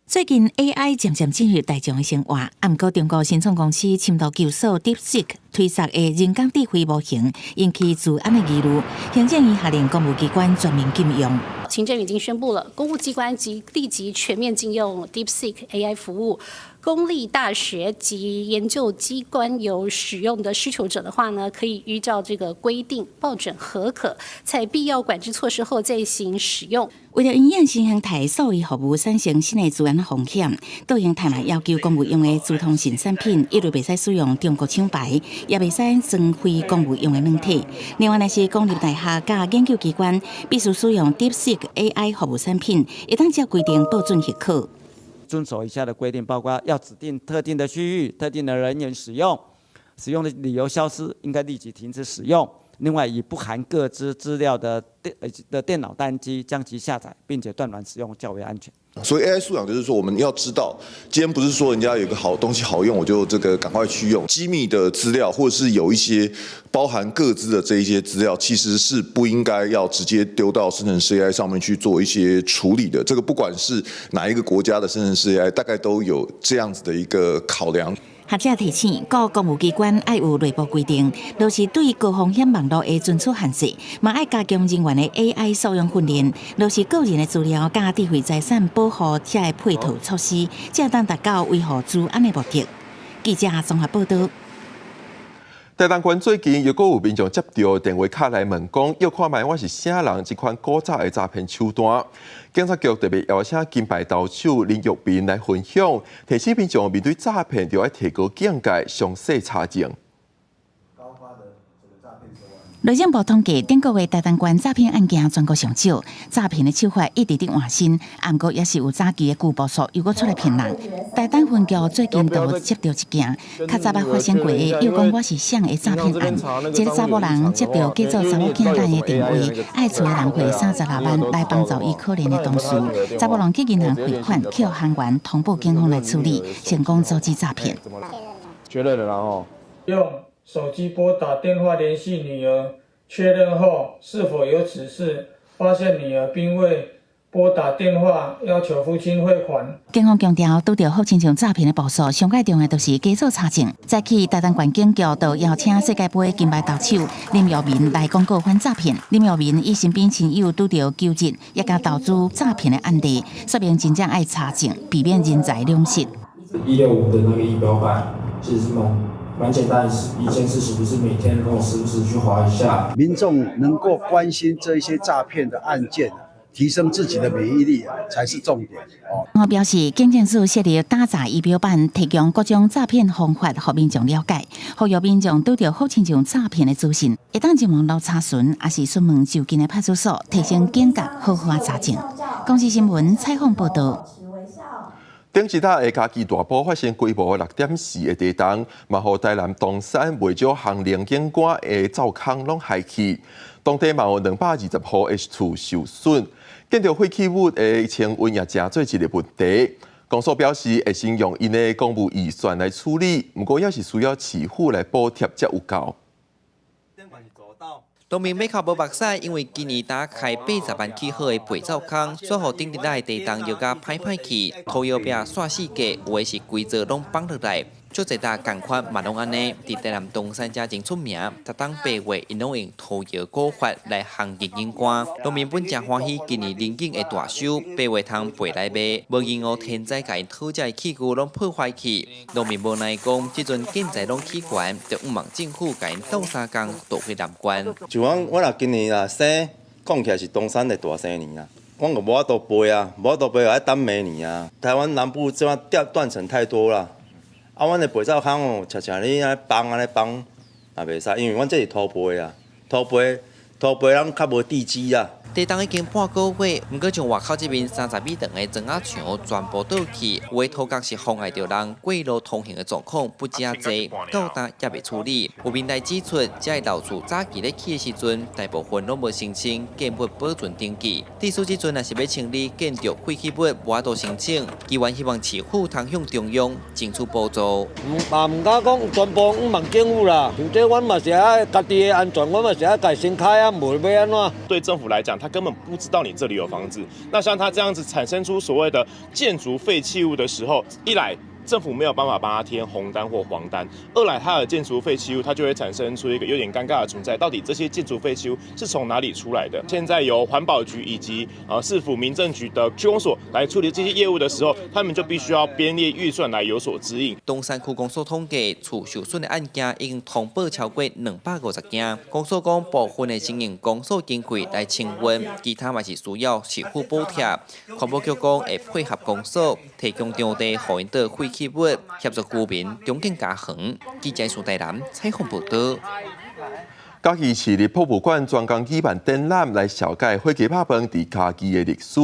最近 AI 漸漸進入大眾的生活，啊，毋過中國新創公司深度求索 DeepSeek 推出的人工智慧模型，引起資安的疑慮。行政院下令公務機關全面禁用。行政院已經宣布了，公務機關即立即全面禁用 DeepSeek AI 服務。公立大學及研究機關有使用的需求者的話呢，可以依照這個規定報准核可，採必要管制措施後再行使用。為著因應新形態數位服務產生新的資安風險，卓榮泰嘛要求公務用的資通訊產品一律袂使使用中國廠牌，也袂使裝非公務用的軟體。另外，若是公立大學佮研究機關必須使用 DeepSeek AI 服務產品，會當照規定報准核可。遵守以下的規定，包括要指定特定的區域、特定的人員使用，使用的理由消失，應該立即停止使用。另外，以不含個資資料的電腦單機將其下載，並且斷網使用較為安全。所以 AI 素養就是說，我們要知道，今天不是說人家有個好東西好用，我就這個趕快去用。機密的資料，或者是有一些包含個資的這一些資料，其實是不應該要直接丟到生成式 AI 上面去做一些處理的。這個不管是哪一個國家的生成式 AI，大概都有這樣子的一個考量。學者提醒，各公務機關愛有內部規定，若是對高風險網路的存取限制，嘛愛加強人員的 AI 素養訓練，落實個人的資料佮智慧財產保護這个配套措施，才當達到維護資安的目的。記者綜合報道。台東縣最近又閣有民眾接著電話敲來問講，欲看覓我是啥人？這款古早的詐騙手段，警察局特別邀請金牌投手林玉斌來分享，提醒民眾面對詐騙，著愛提高警覺，詳細查證。內政部統計，頂個月台東縣詐騙案件全國上少，詐騙的手法一直佇換新，毋過也是有早期的舊步數又閣出來騙人。台東分局最近就接著一件，較早捌發生過的，欲講我是誰的詐騙案，一个查某人接著假做查某囝咱的電話，愛厝的人匯36萬來幫助伊可憐的同事，查某人去銀行匯款，予行員通報警方來處理，成功阻止詐騙。確認了啦吼。用手機撥打電話聯繫女兒，確認後是否有此事，發現女兒並未撥打電話要求父親匯款。警方強調，拄著好親像詐騙的步數，上蓋重要就是加做查證。早起台東縣警局就邀請世界盃金牌投手林耀明來講告反詐騙。林耀明伊身邊親友拄著求職，也共投資詐騙的案例，說明真正愛查證，避免人財兩失。 165的那個儀表板其實是蠻簡單一件事情，就是每天都時不時去滑一下。民眾能夠關心這一些詐騙的案件，提升自己的免疫力才是重點。我表示，警政署設立打詐儀表板，提供各種詐騙方法，予民眾了解，呼籲民眾拄著好親像詐騙的資訊，會當上網路查詢，抑是詢問就近的派出所，提升警覺，好好查證。公視新聞採訪報道。頂一搭的嘉義大埔發生規模6.4的地動，嘛予台南東山袂少行龍景觀的灶空攏害去，當地嘛有220戶的厝受損，建築廢棄物的清運也成做一个問題。公所表示會先用𪜶的公務預算來處理，毋過也是需要市府來補貼才有夠。農民欲哭無目屎，因為今年打開80萬起好的肥灶空，煞予頂日來地動搖甲歹歹去，土窯壁煞四界，有的是規座攏崩落來。足濟搭仝款嘛攏按呢，佇台南東山遮真出名，逐冬8月𪜶攏用土窯古法來烘龍井乾。農民本誠歡喜今年龍井會大收，8月通賣來賣，無閒予天災共𪜶討食的器具攏破壞去。農民無奈講，這陣建材攏起懸，就向望政府共𪜶鬥相共渡過難關。就講我若今年若生，講起來是東山的大生年啊。阮就無法度賣啊，無法度賣，愛等明年啊。台灣南部這擺斷層太多啦。啊，阮的肥灶空哦，常常你按呢崩按呢崩也袂使，因為阮這是土皮啊，土皮土皮攏較無地基啊。地動已經半個月，毋過像外口這邊30米長的磚仔牆全部倒去，有的塗角是妨礙著人過路通行的狀況不止濟，到今猶未處理。有民代指出，這个老厝早期咧起的時陣，大部分攏無申請建物保存登記。地主這陣若是欲清理建築廢棄物，無法度申請。議員希望市府通向中央爭取補助。嘛毋敢講全部向望政府啦，像這阮嘛是愛家己的安全，阮嘛是愛家先開啊，無欲按怎？對政府來講，他根本不知道你這裡有房子。那像他這樣子產生出所謂的建築廢棄物的時候，一來政府沒有辦法幫他貼紅單或黃單；二來，它的建築廢棄物，它就會產生出一個有點尷尬的存在。到底這些建築廢棄物是從哪裡出來的？現在由環保局以及市府民政局的區公所來處理這些業務的時候，他們就必須要編列預算來有所指引。東山區公所統計，厝受損的案件已經通報超過250件。公所講部分的經營公所經費來清運，其他嘛是需要市府補貼。環保局講會配合公所提供場地，予𪜶倒廢棄物，協助居民重建家園。記者蘇台南採訪報導。嘉義市立博物館專工舉辦展覽來紹介火雞肉飯佇嘉義的歷史，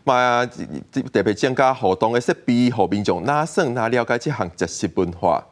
嘛特別增加互動的設備，予民眾哪耍哪了解這項食食文化。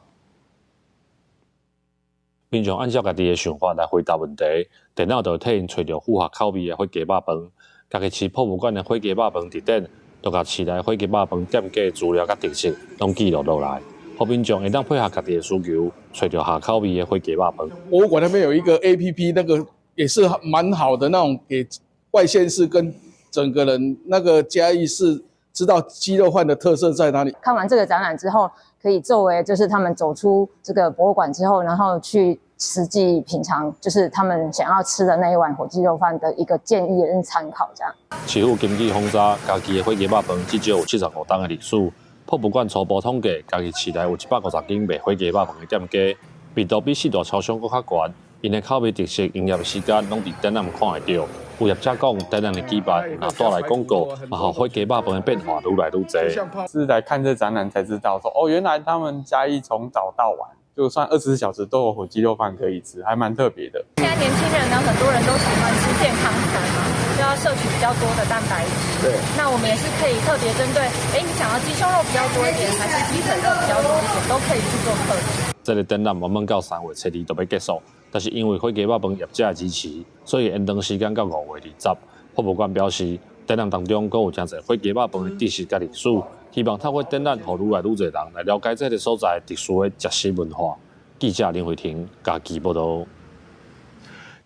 民眾按照家己的想法來回答問題，電腦就會替𪜶揣著符合口味的火雞肉飯。嘉義市博物館的火雞肉飯佇頂，就共市內火雞肉飯店家資料佮特色攏記錄落來，予民眾會當配合家己的需求，揣著合口味的火雞肉飯。博物館那邊有一個 APP，那個也是蠻好的，那種給外縣市跟整個人那個嘉義市知道雞肉飯的特色在哪裡。看完這個展覽之後，可以作為就是他們走出這個博物館之後，然後去實際品嘗，就是他們想要吃的那一碗火雞肉飯的一個建議跟參考，這樣。市府根據訪查，嘉義的火雞肉飯至少有75冬的歷史。博物館初步統計，嘉義市內有150間賣火雞肉飯的店家，密度比四大超商閣較懸。𪜶的口味特色、營業時間攏佇展覽看會著。有業者講，展覽的舉辦若帶來廣告，嘛予火雞肉飯的變化愈來愈濟。是來看這展覽才知道說，哦，原來他們嘉義從早到晚，就算24小時都有火雞肉飯可以吃，還蠻特別的。現在年輕人呢，很多人都喜歡吃健康餐嘛，就要攝取比較多的蛋白質。對。那我們也是可以特別針對，你想要雞胸肉比較多一點，還是雞腿肉比較多一點，都可以去做客製。這個展覽原本到3月初2就欲結束，但是因為火雞肉飯業者的支持，所以延長時間到5月20。博物館表示，展覽當中閣有誠濟火雞肉飯的知識佮歷史，希望透過展覽，予愈來愈濟人來了解這個所在特殊的食食文化。記者林慧婷嘉義報導。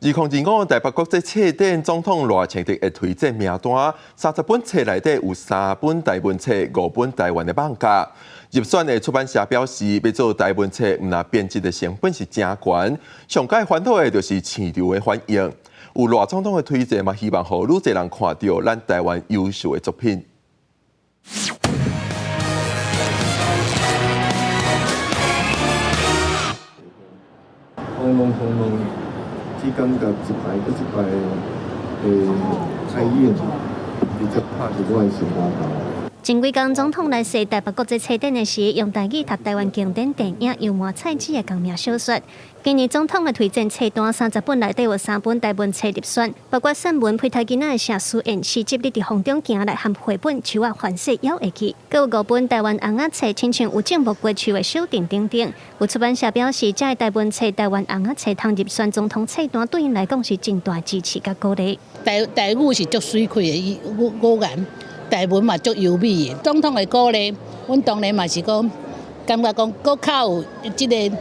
2025台北國際冊展總統賴清德的推薦名單，30本冊內底有三本台文冊、五本台灣的網架。入選的出版社表示，欲做台文冊，毋但編輯的成本是誠懸，上蓋煩惱的就是市場的反應。有賴總統的推薦嘛，希望予愈濟人看著咱台灣優秀的作品。轟隆轟隆，只感覺一擺閣一擺的開演，直接拍佇我的心肝頭。前幾工總統來踅台北國際冊展的時，用台語讀台灣經典電影《油麻菜籽》的同名小說。今年總統的推薦冊單30本內底有三本台文冊入選，包括散文《胚胎囡仔的謝思燕》詩集《你佇風中行來》和繪本《樹仔凡勢猶會記》，閣有五本台灣尪仔冊，親像有種木瓜樹的小鎮等等。有出版社表示，這个台文冊、台灣尪仔冊通入選總統冊單，對𪜶來講是真大支持佮鼓勵。台語是足媠氣的語言。台文嘛足優美的，總統的鼓勵，阮當然嘛是講，感覺講閣較有這个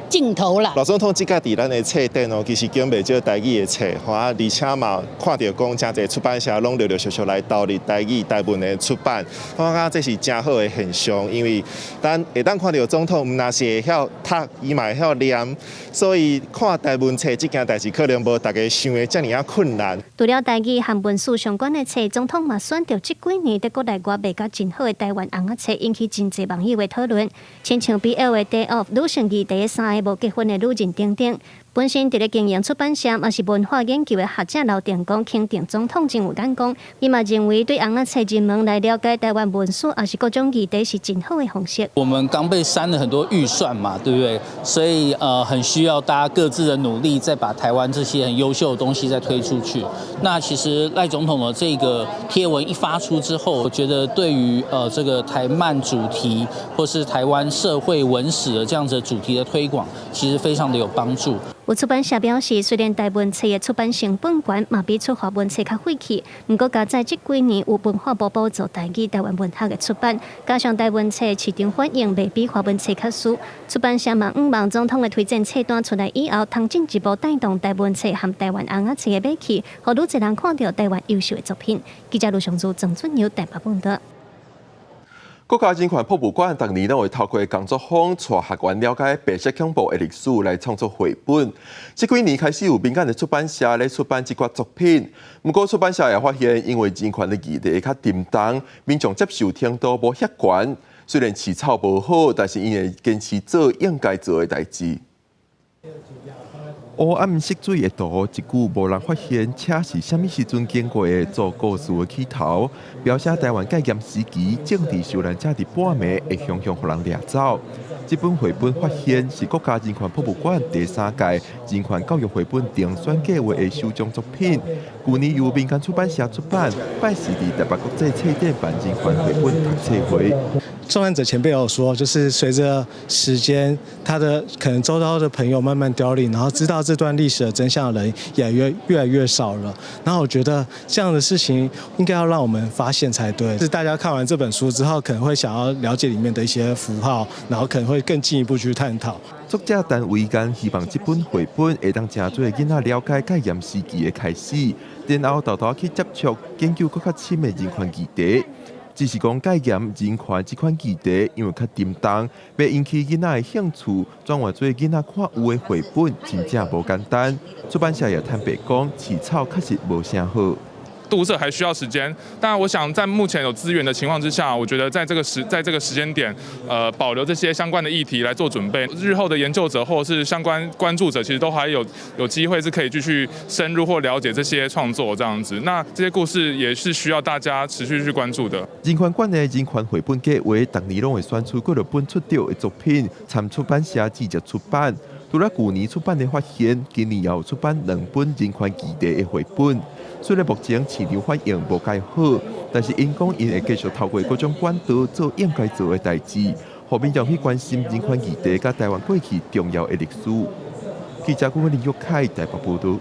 勁頭啦。賴總統這屆佇咱的冊展哦，其實揀袂少台語的冊，吼啊，而且嘛看著講誠濟出版社攏陸陸續續來投入台語、台文的出版，我感覺這是誠好的現象，因為咱會當看著總統毋但是會曉讀，伊嘛會曉念，所以看台文冊這件代誌可能無大家想的遮爾仔困難。除了台語和文史相關的冊，總統嘛選著這幾年佇國內外賣甲真好的台灣尪仔冊，引起真濟網友的討論。親像 BL 的 Day Off 女性議題的三个無結婚的女人等等。本身佇咧經營出版社，嘛是文化研究的學者劉定公肯定總統真有眼光。伊嘛認為對尪仔冊入門來了解台灣文史，抑是各種議題是真好的方式。我們剛被刪了很多預算嘛，對不對？所以很需要大家各自的努力，再把台灣這些很優秀的東西再推出去。那其實賴總統的這個貼文一發出之後，我覺得對於這個台漫主題或是台灣社會文史的這樣子的主題的推廣，其實非常的有幫助。有出版社表示，雖然台文冊的出版成本懸，嘛比出華文冊較費氣，毋過佳哉這幾年有文化部補助台語台灣文學的出版，加上台文冊市場反應袂比華文冊較輸，出版社嘛向望總統的推薦冊單出來以後，通進一步帶動台文冊和台灣尪仔冊的買氣，予愈濟人看著台灣優秀的作品。記者盧尚祖、鄭俊友台北報導。國家人權博物館逐年攏會透過工作坊，帶學員了解白色恐怖的歷史來創作繪本。這幾年開始有民間的出版社咧出版這寡作品。毋過出版社也發現，因為人權的議題較沉重，民眾接受程度無遐懸。雖然市場無好，但是𪜶會堅持做應該做的代誌。烏暗色水的圖，一久無人發現，車是啥物時陣經過的做故事的起頭，描寫台灣戒嚴時期政治受難者佇半暝會雄雄予人掠走。這本繪本發現是國家人權博物館第三屆人權教育繪本評選計劃的首獎作品。舊年由民間出版社出版，拜四佇台北國際冊展辦人權繪本讀冊會。創辦者前輩有說，就是隨着時間，他的可能周遭的朋友慢慢凋零，然後知道這段歷史的真相的人也越來越少了。然後我覺得這樣的事情應該要讓我們發現才對。是大家看完這本書之後，可能會想要了解裡面的一些符號，然後可能會更進一步去探討。作者陳維堅希望這本繪本會當誠濟囡仔了解戒嚴時期的開始，然後沓沓去接觸研究閣較深的人權議題。只是講戒嚴人權這款議題，因為較沉重，欲引起囡仔的興趣，轉換做囡仔看有的繪本，真正無簡單。出版社也坦白講，市場確實無啥好。讀者還需要時間，但我想在目前有資源的情況之下，我覺得在這個時間點，保留這些相關的議題來做準備，日後的研究者或者是相關關注者，其實都還有機會是可以繼續深入或了解這些創作這樣子。那這些故事也是需要大家持續去關注的。人權館的人權繪本計劃，逐年攏會選出幾落本出著的作品，參出版社直接出版。除了舊年出版的發現，今年也有出版兩本人權議題的繪本。雖然目前市場反應無蓋好，但是𪜶講𪜶會繼續透過各種管道做應該做的代誌，予民眾去關心人權議題佮台灣過去重要的歷史。記者顧林玉凱台北報導。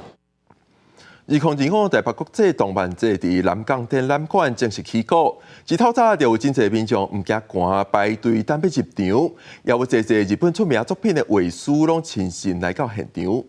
2025台北國際動漫節佇南港展覽館正式起鼓，一透早就有真濟民眾毋驚寒排隊等欲入場，也有濟濟日本出名作品的畫師攏親身來到現場。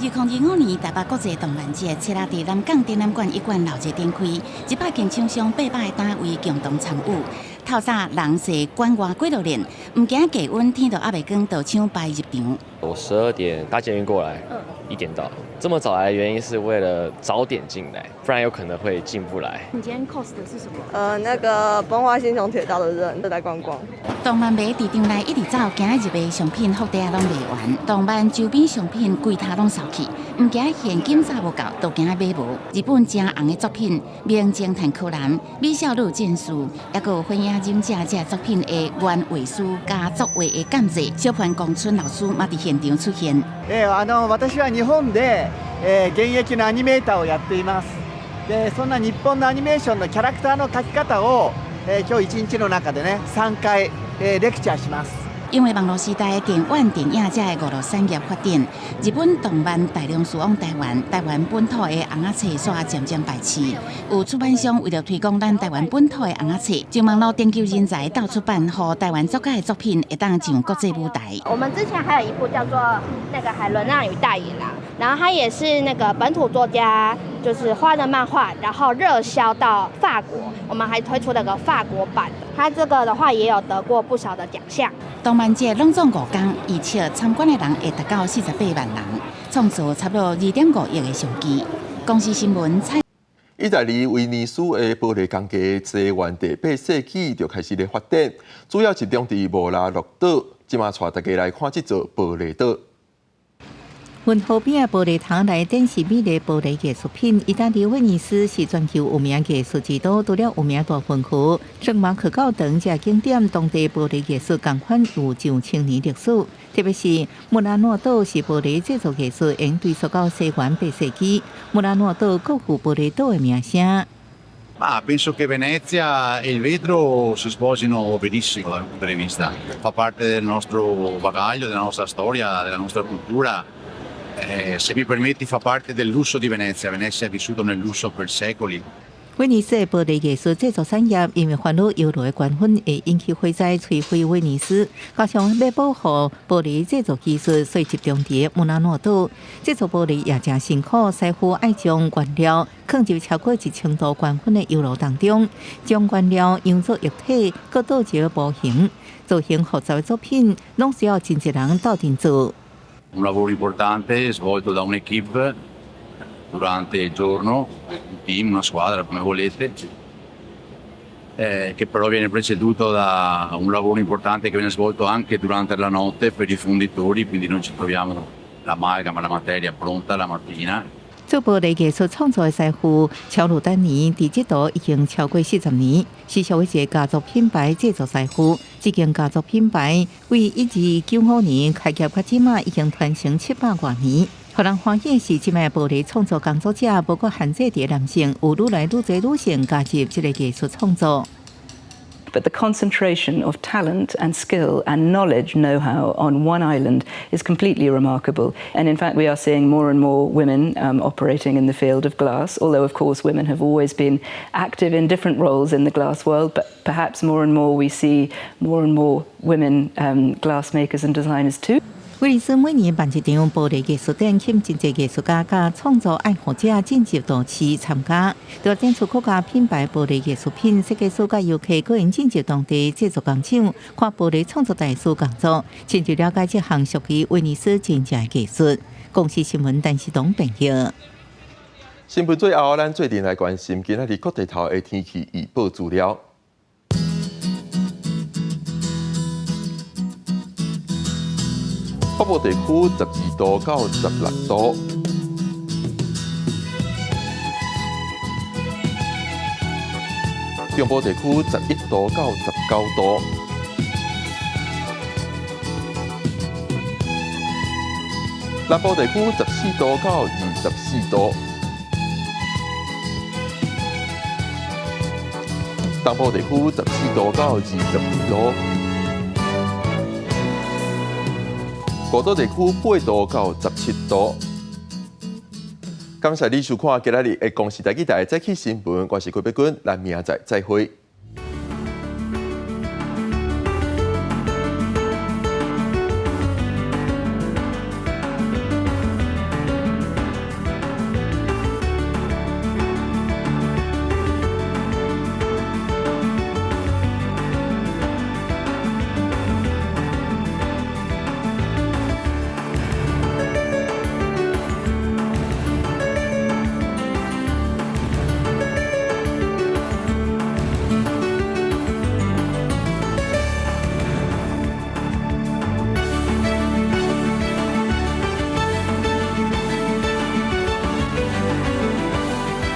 2025年台北國際動漫節，七日佇南港展覽館一館鬧熱展開，100間廠商、800個單位共同參與。透早人濟館外幾落連，毋驚低溫，天都猶未光，就搶排入場。我12點搭捷運過來，1點到。這麼早來的原因是為了早點進來，不然有可能會進不來。你今天 cos 的是什麼？那個崩壞星穹鐵道的人，來觀光。動漫迷佇場內一直走，驚入的商品福袋攏賣完，動漫周邊商品規攤攏掃去，毋驚現金早無夠，都驚買無。日本誠紅的作品《名偵探柯南》、《美少女戰士》，抑閣有《火影忍者》這作品的原畫師佮作畫的監製小潘公春老師嘛佇現場出現。私は日本で現役のアニメーターをやっています。で、そんな日本のアニメーションのキャラクターの描き方を、今日一日の中でね、3回レクチャーします。因為網路時代電玩電影這个娛樂產業發展，日本動漫大量輸往台灣，台灣本土的尪仔冊煞漸漸排斥。有出版商為著推廣咱台灣本土的尪仔冊，將網路研究人才鬥出版，予台灣作家的作品會當上國際舞台。我們之前還有一部叫做《那個海倫娜與大野狼》，然後它也是那個本土作家就是畫的漫畫，然後熱銷到法國，我們還推出了個法國版的。它這個的話也有得過不少的獎項。動漫節攏總5天，預測參觀的人會達到48萬人，創造差不多2.5億的商機。公視新聞蔡。意大利威尼斯的玻璃工藝西元第八世紀就開始咧發展，主要集中佇莫拉洛島。這馬帶大家來看這座玻璃島。運河邊的玻璃窗來展示美麗玻璃藝術品。意大利威尼斯是全球有名藝術之都，除了有名大運河、聖馬可教堂這景點，當地玻璃藝術仝款有上千年歷史。特別是穆拉諾島是玻璃製作藝術，應追溯到西元八世紀。穆拉諾島閣有玻璃島的名聲。 Ma penso che Venezia e il vetro si sposino benissimo dal mio punto di vista. Fa parte del nostro bagaglio, della nostra storia, della nostra cultura. Se mi permetti, fa parte del lusso di Venezia. Venezia è vissuto nel lusso per secoli. 威尼斯的玻璃藝術製作產業，因為煩惱油爐的懸粉會引起火災，摧毀威尼斯，加上欲保護玻璃製作技術，所以集中佇穆拉諾島製作玻璃也誠辛苦。師傅愛將原料囥入超過1000度懸粉的油爐當中，將原料溶做液體，閣倒入模型，造型複雜的作品，攏需要真濟人鬥陣做。 Un lavoro importante svolto da un'équipe durante il giorno, un team, una squadra, come volete, che però viene preceduto da un lavoro importante che viene svolto anche durante la notte per i fonditori, quindi noi ci troviamo l'amalgama, la materia pronta la mattina. 做玻璃藝術創作的師傅喬魯丹尼，佇這度已經超過40年，是屬於一个家族品牌製作師傅。這間家族品牌為1295年開業，到這馬已經傳承700外年。予人歡喜的是，這擺玻璃創作工作者，無閣限制佇男性，有愈來愈濟女性加入這个藝術創作。 But the concentration of talent and skill and knowledge, know-how on one island is completely remarkable. And in fact, we are seeing more and more women operating in the field of glass, although, of course, women have always been active in different roles in the glass world. But perhaps more and more we see more and more women glass makers and designers too. 威尼斯每年辦一場玻璃藝術展，吸引真濟藝術家佮創作愛好者進入都市參加。除了展出國家品牌玻璃藝術品，設計師佮遊客閣會進入當地製作工廠，看玻璃創作大師工作，深入了解這項屬於威尼斯真正的藝術。公視新聞陳世東編譯。新聞最後，咱做陣來關心今仔日各地頭的天氣預報資料。北部地區12度到16度，中部地區11度到19度，南部地區14度到24度，東部地區14度到22度。五島地區8度到17度。感謝你收看今仔日的公視台語台早起新聞，我是郭碧君，咱明仔載再會。